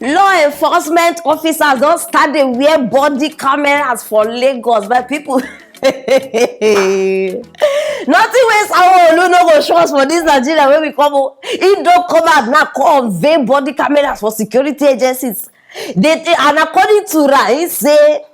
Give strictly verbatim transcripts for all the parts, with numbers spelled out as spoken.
Law enforcement officers don start dey wear body cameras for Lagos, my people. Nothing wey Sanwo-Olu no go show us for this Nigeria wey we come o. He don come out now, come unveil body cameras for security agencies. They, they, and according to am, he say,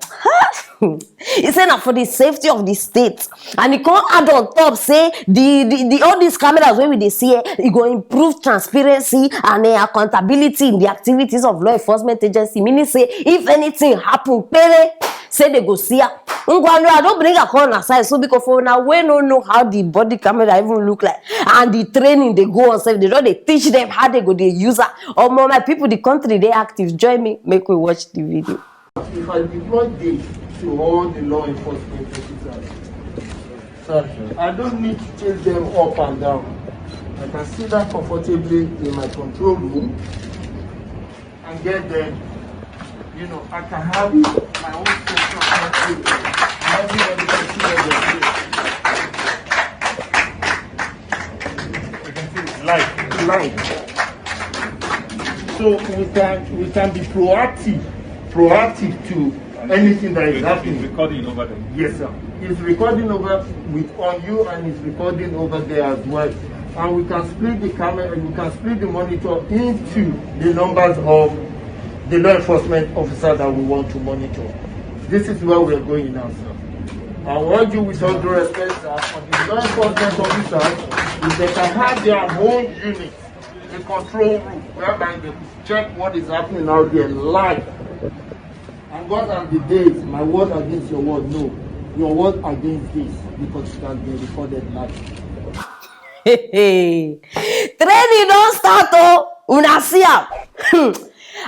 he say na for the safety of the state. And he come add on top say the, the, the all these cameras wey we dey see, eh, e go improve transparency and, eh, accountability in the activities of law enforcement agency. Meaning say if anything happen, pere, say they go see am. Ngwanu, I don bring am come una side so, because for una wey no know how the body camera even look like and the training dey go on sef, they don dey teach them how they go dey use am. Omo, my people, the country dey active. Join me, make we watch the video. If I deploy this to all the law enforcement officers, I don't need to chase them up and down. I can sit down comfortably in my control room and get them. You know, I can have my own section of people, and everybody can see what they're doing. Live. Live. So we can, we can be proactive, proactive to anything that is happening. It's recording over there. Yes, sir. It's recording over with, on you, and it's recording over there as well. And we can split the camera, we can split the monitor into the numbers of the law enforcement officer that we want to monitor. This is where we are going now, sir. I want you, with all due respect, sir, for the law enforcement officers, if they can have their own unit, a control room, whereby they check what is happening out there live. And God and the days, my word against your word, no, your word against this, because it has been recorded live. Training don start o, una see am.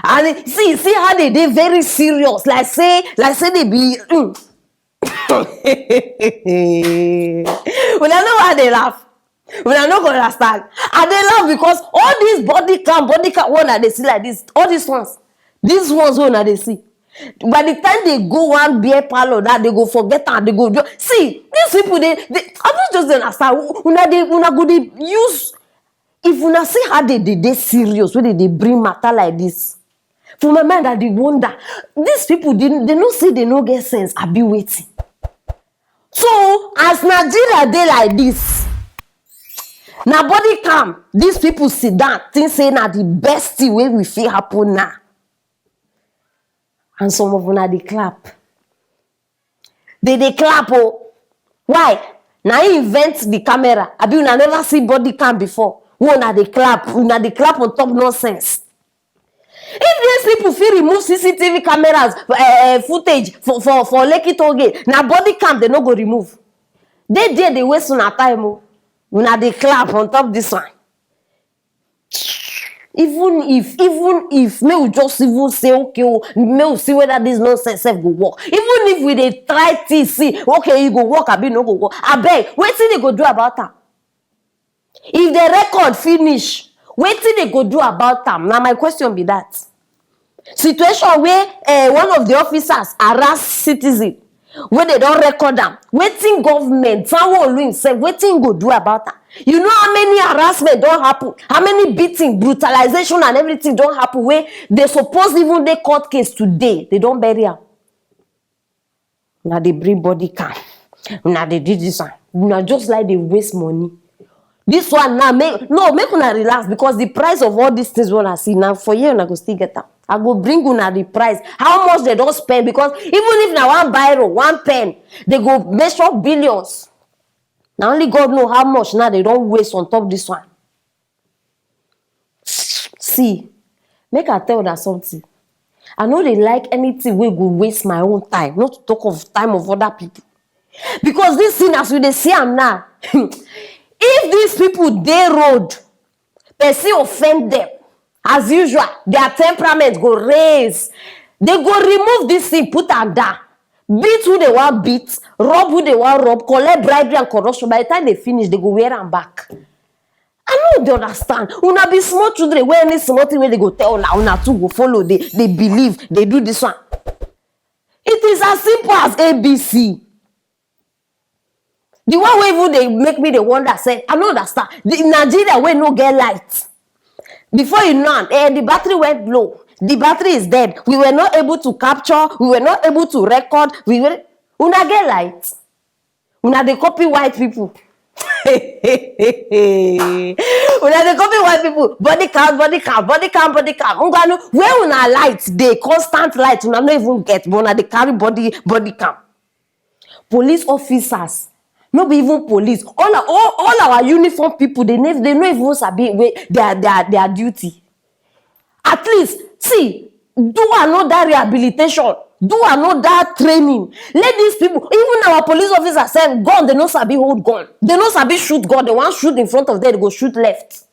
And see, see how they dey very serious, like say, like say they be, mm. Una know why they laugh. Una no go understand. I dey laugh because all these body cam, body cam wey una dey see like this, all these ones, these ones wey una dey see, by the time they go one beer parlor, that they go forget am, they go do. See, these people, they, they, I no just dey understand. Una dey, una go dey use. If una see how they dey dey serious, wey they dey bring matter like this, for my mind, I dey wonder, these people, they, they no say they no get sense, abi wetin? So as Nigeria dey like this, na body cam, these people sit down think say na the best thing wey we fit happen now. And some of una dey clap. They dey clap o. Why? Na him invent the camera. Abi una never see body cam before? Wey una dey clap, una dey clap on top nonsense. If these people fit remove C C T V cameras, eh, eh, footage for, for, for Lekki toll gate, na body cam they no go remove. They there, they waste una time o. Una dey clap on top this one. Even if, even if, make we just even say, okay o, make we see whether this nonsense sef go work. Even if we dey try to see, okay, e go work, abi no go work. Abeg, wetin they go do about am? If the record finish, wetin they go do about am? Na my question be that. Situation where, eh, one of the officers harass citizen, wey they don record am, wetin government, Sanwo-Olu himself, wetin he go do about am? You know how many harassment don happen, how many beating, brutalization and everything don happen, wey they suppose even dey court case today, they don bury am. Una dey bring body cam, una dey do this one, una just like dey waste money. This one now, make, no, make una relax, because the price of all these things wey una see now, for here una go still get am. I go bring una the price, how much they don spend, because even if na one biro, one pen, they go measure billions. Na only God know how much now they don waste on top this one. See, make I tell una something. I no dey like anything wey go waste my own time, not to talk of time of other people. Because this thing, as we dey see am now, if these people dey road, person offend them, as usual, their temperament go raise. They go remove this thing, put am down. Beat who they wan beat, rob who they wan rob, collect bribery and corruption. By the time they finish, they go wear am back. I no dey understand. Una be small children wey any small thing wey they go tell una, una too go follow, they, they believe, they do this one. It is as simple as A B C. The one wey even dey make me dey wonder, say, I no understand. The Nigeria wey no get light. Before you know am, eh, the battery went low. The battery is dead. We were not able to capture. We were not able to record. We were una get light. Una dey copy white people. Una dey copy white people. Body cam, body cam, body cam, body cam. Ngwanu, where una light dey, constant light, una no even get, but una dey carry body body cam. Police officers, no be even police. All our, all, all our uniform people, they never, they no even sabi wey their their their duty. At least, see, do another rehabilitation, do another training. Let these people, even our police officers sef, gun, they no sabi hold gun. They no sabi shoot gun. They wan shoot in front of them, they go shoot left.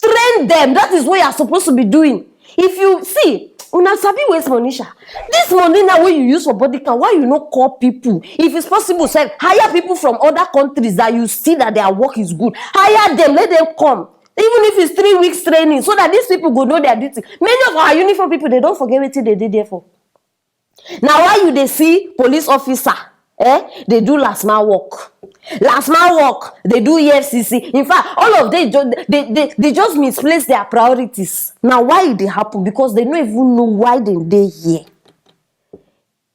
Train them. That is what you are supposed to be doing. If you see, una sabi waste money sha. This money now wey you use for body cam, why you no call people? If it's possible, sef, hire people from other countries that you see that their work is good. Hire them, let them come. Even if it's three weeks training, so that these people go know their duty. Many of our uniform people, they don forget wetin they dey there for. Na why you dey see police officer, eh, dey do last man work. Last man work, dey do E F C C. In fact, all of them just, they, they, they just misplace their priorities. Na why e dey happen, because they no even know why dem dey here.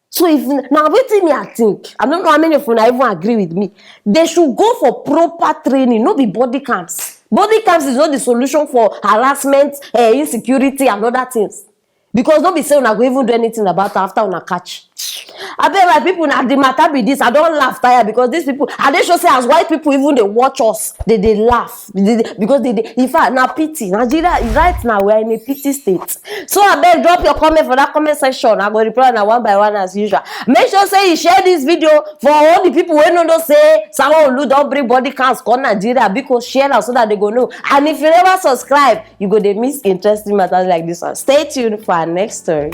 So if na wetin me I think, I don't know how many of una even agree with me. They should go for proper training, no be body camps. Body camps is not the solution for harassment, eh, insecurity and other things. Because no be say una go even do anything about am after una catch. Abeg, my people, na the matter be this. I don laugh tire, because these people, I dey sure say as white people even dey watch us, they dey laugh. They dey, because they dey, in fact, na pity. Nigeria, right now, we are in a pity state. So abeg, drop your comment for that comment section. I go reply na one by one as usual. Make sure say you share this video for all the people wey no know say Sanwo-Olu don bring body cams come Nigeria. Biko, share am so that they go know. And if you never subscribe, you go dey miss interesting matters like this one. Stay tuned for our next story.